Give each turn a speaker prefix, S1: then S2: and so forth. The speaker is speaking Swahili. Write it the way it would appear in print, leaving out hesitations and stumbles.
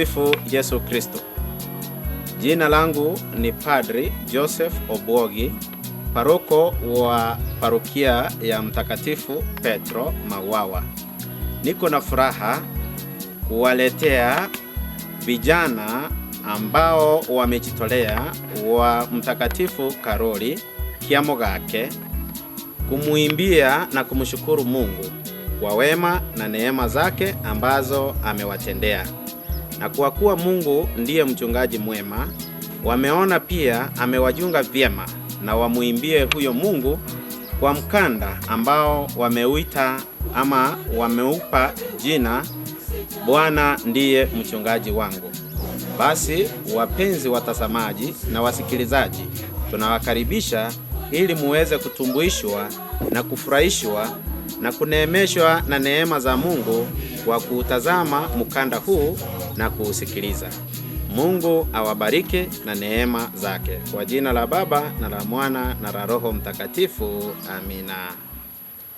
S1: Tumsifu Yesu Kristo. Jina langu ni Padri Joseph Obwogi, paroko wa parokia ya Mtakatifu Petro Mawawa. Niko na furaha kuwaletea vijana ambao wamejitolea wa Mtakatifu Karoli Kiamogake kumuimbia na kumshukuru Mungu kwa wema na neema zake ambazo amewatendea. Na kwa kuwa Mungu ndiye mchungaji mwema, wameona pia amewajunga vyema na wamuimbie huyo Mungu kwa mkanda ambao wameuita ama wameupa jina Bwana ndiye mchungaji wangu. Basi wapenzi watazamaji na wasikilizaji, tunawakaribisha ili muweze kutumbuishwa na kufurahishwa na kuneemeshwa na neema za Mungu kwa kuutazama mkanda huu na kuusikiliza. Mungu awabariki na neema zake. Kwa jina la Baba na la Mwana na la Roho Mtakatifu. Amina.